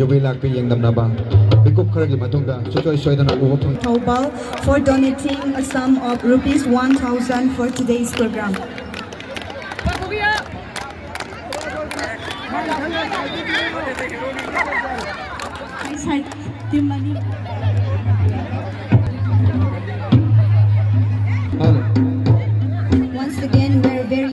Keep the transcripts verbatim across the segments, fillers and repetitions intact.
ꯌꯨꯕꯤ ꯂꯥꯛꯄꯤ ꯌꯦꯡꯗꯝꯅꯕ ꯃꯤꯀꯨꯞ ꯈꯔꯒꯤ ꯃꯇꯨꯡꯗ ꯁꯨꯡꯁꯣꯏ ꯁꯣꯏꯗꯅ ꯎꯕ ꯐꯪ Thoubal for donating a sum of rupees one thousand for today's program. Hello. Once again, we're very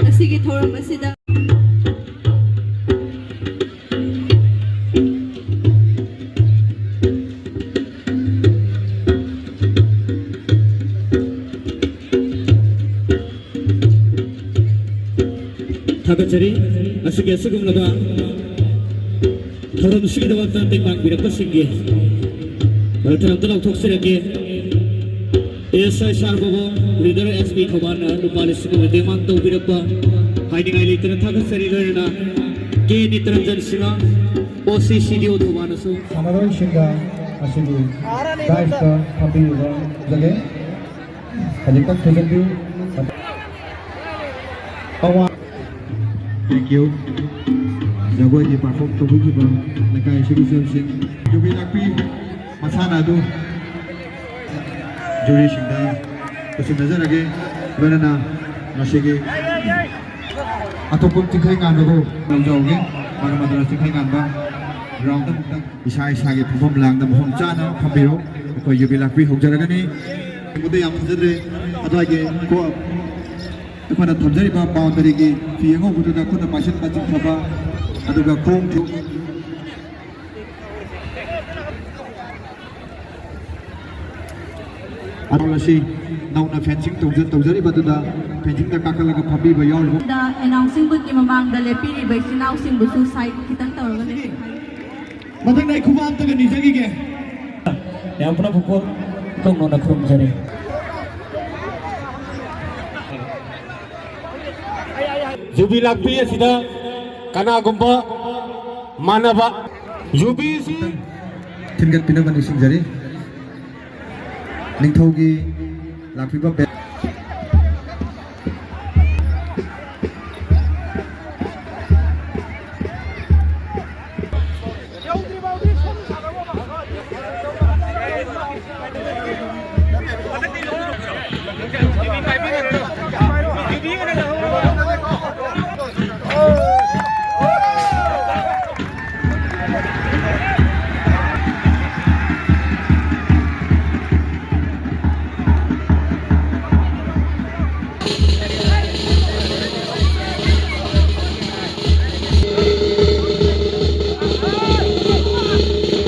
ꯉꯁꯤꯒꯤ ꯊꯧꯔꯝ ꯑꯁꯤꯗ ꯊꯥꯒꯠꯆꯔꯤ꯫ ꯑꯁꯤꯒꯤ ꯑꯁꯤꯒꯨꯝꯂꯕ ꯊꯧꯔꯝꯁꯤꯒꯤꯗꯃꯛꯇ ꯇꯦꯡꯕꯥꯡꯕꯤꯔꯛꯄꯁꯤꯡꯒꯤ ꯃꯔꯛꯇ ꯑꯝꯇ ꯂꯥꯎꯊꯣꯛꯆꯔꯒꯦ꯫ ꯑꯦꯁ ꯑꯥꯏ ꯁꯥꯔ ꯕꯣꯕꯣ, ꯂꯤꯗꯔ ꯑꯦꯁ ꯄꯤ ꯊꯧꯕꯥꯜꯅ ꯂꯨꯄꯥ ꯂꯤꯁꯤꯡ ꯑꯃ ꯇꯦꯡꯕꯥꯡ ꯇꯧꯕꯤꯔꯛꯄ ꯍꯥꯏꯅꯤꯡꯉꯥꯏ ꯂꯩꯇꯅ ꯊꯥꯒꯠꯆꯔꯤ꯫ ꯂꯣꯏꯅꯅ ꯀꯦ ꯅꯤꯇꯔꯟꯖꯟ ꯁꯤꯡꯍ, ꯑꯣ ꯁꯤ ꯁꯤ ꯗꯤ ꯑꯣ ꯊꯧꯕꯥꯜꯅꯁꯨ ꯁꯥꯟꯅꯔꯣꯏꯁꯤꯡꯒ ꯑꯁꯤꯒꯤ ꯗꯥꯏꯁꯇ ꯐꯝꯕꯤꯔꯤꯕ ꯖꯒꯦ ꯈꯖꯤꯛꯇꯪ ꯊꯨꯖꯟꯕꯤꯌꯨ꯫ ꯑꯋꯥ Thank you. ꯖꯒꯣꯏꯒꯤ ꯄꯥꯔꯐꯣꯝ ꯇꯧꯕꯤꯈꯤꯕ ꯂꯩꯀꯥꯏ ꯑꯁꯤꯒꯤ ꯏꯆꯜꯁꯤꯡ, ꯌꯨꯕꯤ ꯂꯥꯛꯄꯤ ꯃꯁꯥꯟꯅ ꯑꯗꯨ ꯖꯨꯔꯤꯁꯤꯡꯗ ꯈꯨꯠꯁꯤꯟꯅꯖꯔꯒꯦ꯫ ꯂꯣꯏꯅꯅ ꯉꯁꯤꯒꯤ ꯑꯇꯣꯞꯄ ꯆꯤꯡꯈꯩ ꯉꯥꯟꯕꯕꯨ ꯂꯧꯖꯍꯧꯒꯦ꯫ ꯃꯔꯝ ꯑꯗꯨꯅ ꯆꯤꯡꯈꯩ ꯉꯥꯟꯕ ꯒ꯭ꯔꯥꯎꯟꯗ ꯑꯃꯨꯛꯇꯪ ꯏꯁꯥ ꯏꯁꯥꯒꯤ ꯐꯝꯐꯝ ꯂꯥꯡꯗ ꯃꯐꯝ ꯆꯥꯅ ꯐꯝꯕꯤꯔꯣ꯫ ꯑꯩꯈꯣꯏ ꯌꯨꯕꯤ ꯂꯥꯛꯄꯤ ꯍꯧꯖꯔꯒꯅꯤ꯫ ꯌꯦꯡꯕꯗ ꯌꯥꯝ ꯐꯖꯗ꯭ꯔꯦ꯫ ꯑꯗꯨꯋꯥꯏꯒꯤ ꯀꯣ-, ꯑꯩꯈꯣꯏꯅ ꯊꯝꯖꯔꯤꯕ ꯕꯥꯎꯟꯗꯔꯤꯒꯤ ꯐꯤ ꯑꯉꯧꯕꯗꯨꯗ ꯈꯨꯠꯅ ꯄꯥꯏꯁꯤꯟ ꯄꯥꯏꯁꯤꯟ ꯊꯝꯕ, ꯑꯗꯨꯒ ꯈꯣꯡ ꯊꯨ-, ꯑꯗꯣ ꯉꯁꯤ ꯅꯧꯅ ꯐꯦꯟꯁꯤꯡ ꯇꯧꯖ-, ꯇꯧꯖꯔꯤꯕꯗꯨꯗ ꯐꯦꯟꯁꯤꯡꯗ ꯀꯥꯈꯠꯂꯒ ꯐꯝꯕꯤꯕ ꯌꯥꯎꯔꯤꯕ꯫ ꯑꯦꯅꯥꯎꯟꯁꯤꯡ ꯕꯨꯠꯀꯤ ꯃꯃꯥꯡꯗ ꯂꯦꯞꯄꯤꯔꯤꯕ ꯏꯆꯤꯟ ꯏꯅꯥꯎꯁꯤꯡꯕꯨꯁꯨ ꯁꯥꯏꯠ ꯈꯤꯇꯪ ꯇꯧꯔꯒ ꯂꯦꯞꯄꯤꯌꯨ꯫ ꯃꯊꯪꯗ ꯑꯩ ꯈꯨꯕꯥꯛ ꯑꯝꯇꯒ ꯅꯤꯖꯈꯤꯒꯦ꯫ ꯃꯌꯥꯝ ꯄꯨꯝꯅꯃꯛꯄꯨ ꯏꯀꯧ ꯅꯧꯅ ꯈꯨꯔꯨꯝꯖꯔꯤ꯫ ꯌꯨꯕꯤ ꯂꯥꯛꯄꯤ ꯑꯁꯤꯗ ꯀꯅꯥꯒꯨꯝꯕ ꯃꯥꯟꯅꯕ ꯌꯨꯕꯤꯁꯤ ꯊꯤꯟꯒꯠꯄꯤꯅꯕ ꯅꯤꯡꯁꯤꯡꯖꯔꯤ꯫ ꯅꯤꯡꯊꯧꯒꯤ ꯂꯥꯛꯄꯤꯕ ꯕꯦ-,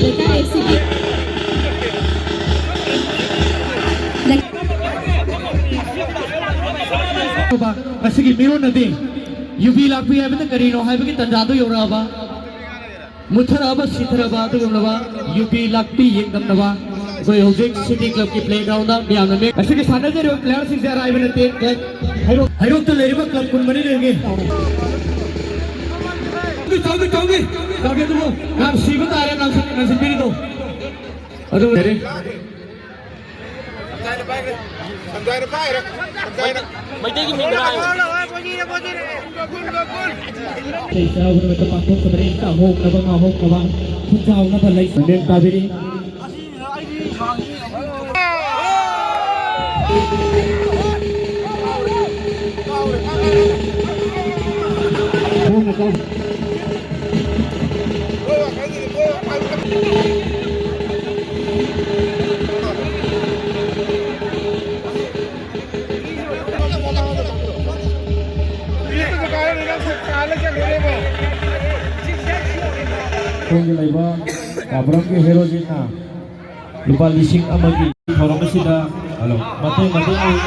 ꯂꯩꯀꯥꯏ ꯑꯁꯤꯒꯤ ꯂꯩ- ꯉꯁꯤꯒꯤ ꯃꯤꯔꯣꯟ ꯑꯗꯤ ꯌꯨꯕꯤ ꯂꯥꯛꯄꯤ ꯍꯥꯏꯕꯅ ꯀꯔꯤꯅꯣ ꯍꯥꯏꯕꯒꯤ ꯇꯥꯟꯖꯥꯗꯨ ꯌꯧꯔꯛꯑꯕ꯫ ꯃꯨꯠꯊꯔꯛꯑꯕ, ꯁꯤꯊꯔꯕ ꯑꯗꯨꯒꯨꯝꯂꯕ ꯌꯨꯕꯤ ꯂꯥꯛꯄꯤ ꯌꯦꯡꯗꯝꯅꯕ ꯑꯩꯈꯣꯏ ꯍꯧꯖꯤꯛ ꯁꯤꯇꯤ ꯀ꯭ꯂꯕꯀꯤ ꯄ꯭ꯂꯦꯒ꯭ꯔꯥꯎꯟꯗ ꯃꯤꯌꯥꯝꯅ ꯃꯤ-, ꯑꯁꯤꯒꯤ ꯁꯥꯟꯅꯖꯔꯤꯕ ꯄ꯭ꯂꯦꯌꯔꯁꯤꯡꯁꯦ ꯑꯔꯥꯏꯕ ꯅꯠꯇꯦ꯫ ꯍꯩꯔꯣꯛ-, ꯍꯩꯔꯣꯛꯇ ꯂꯩꯔꯤꯕ ꯀ꯭ꯂꯕ ꯀꯨꯟꯃꯔꯤ ꯂꯩꯔꯤꯉꯩ꯫ ꯆꯥꯎꯒꯦ, ꯆꯥꯎꯒꯦ, ꯆꯥꯎꯒꯦ꯫ ꯆꯥꯎꯒꯦ ꯑꯗꯨꯕꯨ ꯌꯥꯝ ꯁꯤꯕ ꯇꯥꯔꯦ ꯂꯪꯁꯤꯟ-, ꯂꯪꯁꯤꯟꯕꯤꯔꯤꯗꯣ꯫ ꯑꯗꯨ ꯂꯩꯔꯦ꯫ ꯃꯩꯇꯩꯒꯤ ꯃꯤꯡꯗ ꯍꯥꯏꯌꯣ꯫ ꯏꯁꯩ ꯆꯥꯎꯕ ꯅꯨꯃꯤꯠꯇ ꯄꯥꯡꯊꯣꯛꯆꯕꯅꯤ꯫ ꯆꯥꯍꯣꯡꯅꯕ ꯉꯥꯍꯣꯡꯅꯕ ꯈꯨꯟꯖꯥꯎꯅꯕ ꯂꯩ꯫ ꯃꯤꯠꯌꯦꯡ ꯇꯥꯕꯤꯔꯤ꯫ ꯍꯣꯡꯅ ꯀꯧ꯫ ꯈꯣꯡꯒꯤ ꯂꯩꯕ ꯀꯥꯕ꯭ꯔꯝꯒꯤ ꯍꯦꯔꯣꯖꯤꯠꯅ ꯂꯨꯄꯥ ꯂꯤꯁꯤꯡ ꯑꯃꯒꯤ ꯊꯧꯔꯝ ꯑꯁꯤꯗ, ꯍꯜꯂꯣ, ꯃꯇꯦꯡ, ꯃꯇꯦꯡ ꯑꯣꯏ-,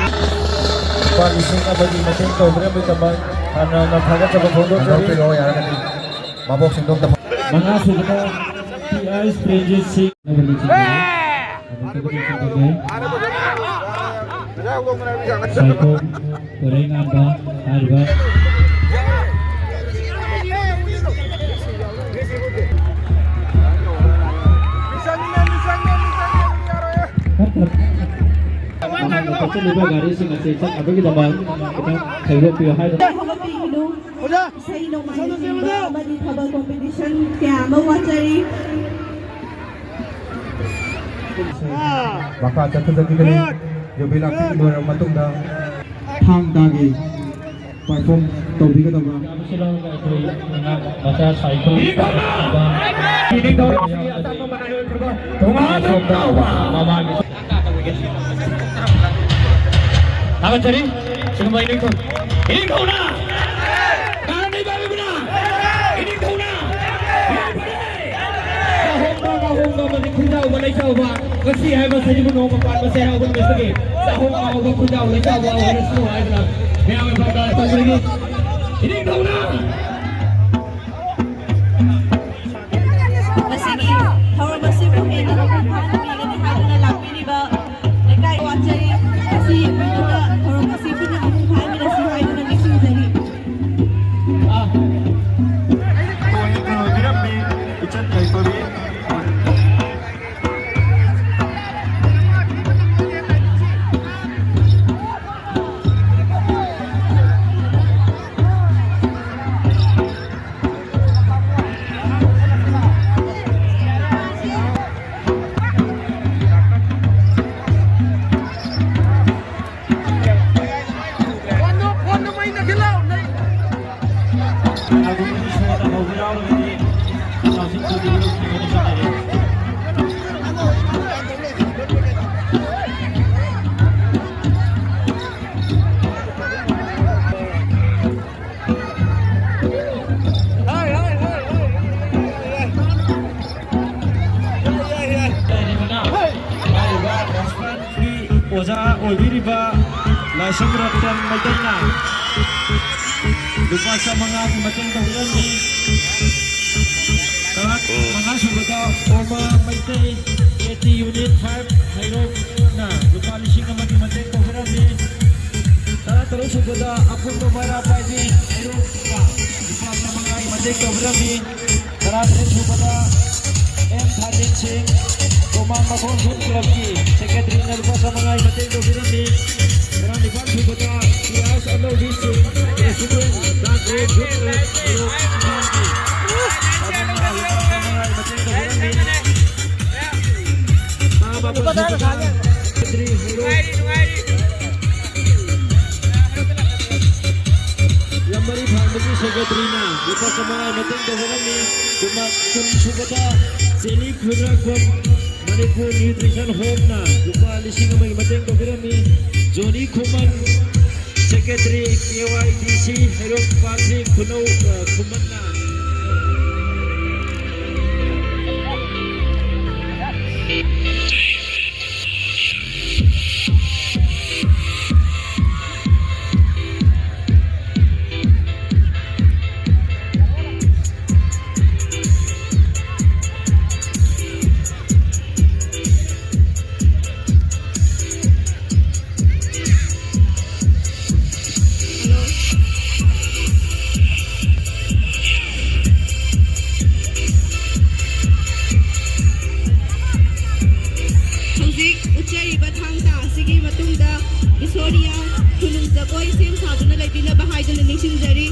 ꯂꯨꯄꯥ ꯂꯤꯁꯤꯡ ꯑꯃꯒꯤ ꯃꯇꯦꯡ ꯇꯧꯕꯤꯔꯝꯕꯒꯤꯗꯃꯛ ꯍꯥꯟꯅ ꯍꯥꯟꯅ ꯊꯥꯒꯠꯆꯕ ꯐꯣꯡꯗꯣꯛꯆꯔꯤ꯫ ꯍꯟꯗꯣꯛꯄꯤꯔꯛꯑꯣ, ꯌꯥꯔꯒꯗꯤ ꯃꯕꯣꯛꯁꯤꯡꯗꯣ ꯑꯝꯇ ꯐ- ꯃꯉꯥ ꯁꯨꯕꯗ ꯄꯤ ꯑꯥꯏ ꯄ꯭ꯔꯦꯝꯖꯤꯠ ꯁꯤꯡ꯫ ꯁꯥꯏꯈꯣꯝ ꯄꯣꯏꯔꯩꯉꯥꯟꯕ ꯍꯥꯏꯔꯤꯕ ꯃꯃꯥꯡꯗ ꯆꯠꯆꯜꯂꯤꯕ ꯒꯥꯔꯤꯁꯤꯡ ꯑꯁꯤ ꯆꯠꯅꯕꯒꯤꯗꯃꯛ ꯈꯤꯇꯪ ꯊꯩꯗꯣꯛꯄꯤꯌꯨ ꯍꯥꯏꯗꯨꯅ꯫ ꯍꯧꯒꯠꯄꯤꯒꯅꯨ꯫ ꯏꯁꯩ ꯅꯣꯡꯃꯥꯏꯅ ꯆꯤꯡꯕ ꯑꯃꯗꯤ ꯊꯥꯕꯜ ꯀꯣꯝꯄꯤꯇꯤꯁꯟ ꯀꯌꯥ ꯑꯃ ꯋꯥꯠꯆꯔꯤ꯫ ꯃꯈꯥ ꯆꯠꯊꯖꯈꯤꯒꯅꯤ꯫ ꯌꯨꯕꯤ ꯂꯥꯛꯄꯤ ꯂꯣꯏꯔꯕ ꯃꯇꯨꯡꯗ ꯊꯥꯡ ꯇꯥꯒꯤ ꯄꯔꯐꯣꯝ ꯇꯧꯕꯤꯒꯗꯕ꯫ ꯃꯆꯥ ꯁꯥꯏꯀꯜ ꯊꯥꯕ ꯃꯃꯥꯡꯒꯤ ꯊꯥꯒꯠꯆꯔꯤ꯫ ꯁꯤꯒꯨꯝꯕ ꯏꯅꯤꯡꯊꯧ, ꯏꯅꯤꯡꯊꯧꯅ ꯀꯥꯔꯅꯤ ꯄꯥꯏꯕꯤꯕꯅ ꯏꯅꯤꯡꯊꯧꯅ ꯌꯥꯝ ꯐꯔꯦ꯫ ꯆꯥꯍꯣꯡꯕ, ꯉꯥꯍꯣꯡꯕ ꯑꯃꯗꯤ ꯈꯨꯟꯖꯥꯎꯕ, ꯂꯩꯆꯥꯎꯕ, ꯉꯁꯤ ꯍꯥꯏꯕ ꯁꯖꯤꯕꯨ ꯅꯣꯡꯃ ꯄꯥꯟꯕ ꯆꯩꯔꯥꯎꯕ ꯅꯨꯃꯤꯠꯇꯒꯤ ꯆꯥꯍꯣꯡ, ꯉꯥꯍꯣꯡꯕ, ꯈꯨꯟꯖꯥꯎ, ꯂꯩꯆꯥꯎꯕ ꯑꯣꯏꯔꯁꯅꯨ ꯍꯥꯏꯗꯨꯅ ꯃꯌꯥꯝꯒꯤ ꯐꯝꯗ ꯇꯧꯖꯔꯤ꯫ ꯏꯅꯤꯡꯊꯧꯅ ꯃꯁꯤꯒꯤ ꯊꯧꯔꯝ ꯑꯁꯤꯕꯨ ꯍꯦꯟꯅ ꯃꯄꯨꯡ ꯐꯥꯍꯟꯕꯤꯒꯅꯤ ꯍꯥꯏꯗꯨꯅ ꯂꯥꯛꯄꯤꯔꯤꯕ ꯂꯩꯀꯥꯏ ꯋꯥꯠꯆꯔꯤ꯫ ꯑꯁꯤ ꯌꯦꯡꯕꯤꯗꯨꯅ ꯊꯧꯔꯝ ꯑꯁꯤ ꯄꯨꯟꯅ ꯃꯄꯨꯡ ꯐꯥꯍꯟꯃꯤꯟꯅꯁꯤ ꯍꯥꯏꯗꯨꯅ ꯅꯤꯡꯁꯤꯡꯖꯔꯤ꯫ ꯏꯆꯟ ꯌꯥꯏꯐꯕꯤ꯫ ꯑꯣꯖꯥ ꯑꯣꯏꯕꯤꯔꯤꯕ ꯂꯥꯏꯁ꯭ꯔꯝ ꯔꯇꯟ ꯃꯩꯇꯩꯅ ꯂꯨꯄꯥ ꯆꯥꯃꯉꯥꯒꯤ ꯃꯇꯦꯡ ꯇꯧꯕꯤꯔꯝꯃꯤ꯫ ꯇꯔꯥ ꯃꯉꯥ ꯁꯨꯕꯗ Oma Meitei, A T unit five ꯍꯩꯔꯣꯛꯅ ꯂꯨꯄꯥ ꯂꯤꯁꯤꯡ ꯑꯃꯒꯤ ꯃꯇꯦꯡ ꯇꯧꯕꯤꯔꯝꯃꯤ꯫ ꯇꯔꯥ ꯇꯔꯨꯛ ꯁꯨꯕꯗ ꯑꯄꯨꯟꯕ ꯃꯩꯔꯥ ꯄꯥꯏꯕꯤ ꯍꯩꯔꯣꯛꯅ ꯂꯨꯄꯥ ꯆꯥꯃꯉꯥꯒꯤ ꯃꯇꯦꯡ ꯇꯧꯕꯤꯔꯝꯃꯤ꯫ ꯇꯔꯥ ꯇꯔꯦꯠ ꯁꯨꯕꯗ ꯑꯦꯝ ꯊꯥꯖꯤꯟ ꯁꯤꯡ, ꯒꯣꯃꯥꯡ ꯃꯈꯣꯡ ꯌꯨꯠ ꯀ꯭ꯂꯕꯀꯤ ꯁꯦꯀ꯭ꯔꯦꯇꯔꯤꯅ ꯂꯨꯄꯥ ꯆꯥꯃꯉꯥꯒꯤ ꯃꯇꯦꯡ ꯇꯧꯕꯤꯔꯝꯃꯤ꯫ ꯇꯔꯥꯅꯤꯄꯥꯟ ꯁꯨꯕꯗ Piyas Anoubi Singh, president the great youth club Heirok ꯏꯝꯐꯥꯜꯒꯤ ꯑꯗꯨꯅ ꯂꯨꯄꯥ ꯆꯥꯃꯉꯥꯒꯤ ꯃꯇꯦꯡ ꯇꯧꯕꯤꯔꯝꯃꯤ꯫ ꯇꯔꯥ ꯃꯥꯄꯟ ꯁꯨꯕꯗ ꯁꯦꯀ꯭ꯔꯦꯇꯔꯤ ꯍꯩꯔꯣꯛ ꯂꯝꯃꯔꯤ ꯐꯥꯡꯕꯒꯤ ꯁꯦꯀ꯭ꯔꯦꯇꯔꯤꯅ ꯂꯨꯄꯥ ꯆꯥꯃꯉꯥ ꯃꯇꯦꯡ ꯇꯧꯕꯤꯔꯝꯃꯤ꯫ ꯀꯨꯟ ꯁꯨꯕꯗ ꯆꯦꯂꯤ ꯈꯨꯟꯗ꯭ꯔꯥꯛꯄꯝ ꯃꯅꯤꯄꯨꯔ ꯅ꯭ꯌꯨꯇ꯭ꯔꯤꯁꯟ ꯍꯣꯝꯅ ꯂꯨꯄꯥ ꯂꯤꯁꯤꯡ ꯑꯃꯒꯤ ꯃꯇꯦꯡ ꯇꯧꯕꯤꯔꯝꯃꯤ꯫ ꯖꯣꯅꯤ ꯈꯨꯃꯟ, ꯁꯦꯀ꯭ꯔꯦꯇꯔꯤ, ꯀꯦ ꯋꯥꯏ ꯗꯤ ꯁꯤ ꯍꯩꯔꯣꯛ ꯄꯥꯠꯁꯤ ꯈꯨꯅꯧ, ꯑ, ꯈꯨꯃꯟꯅ꯫ ꯍꯧꯖꯤꯛ ꯎꯠꯆꯔꯤꯕ ꯊꯥꯡ ꯇꯥ ꯑꯁꯤꯒꯤ ꯃꯇꯨꯡꯗ ꯏꯁꯣꯔꯤꯌꯥ ꯈꯨꯅꯨꯡ ꯖꯒꯣꯏ ꯁꯦꯝ ꯁꯥꯗꯨꯅ ꯂꯩꯕꯤꯅꯕ ꯍꯥꯏꯗꯨꯅ ꯅꯤꯡꯁꯤꯡꯖꯔꯤ꯫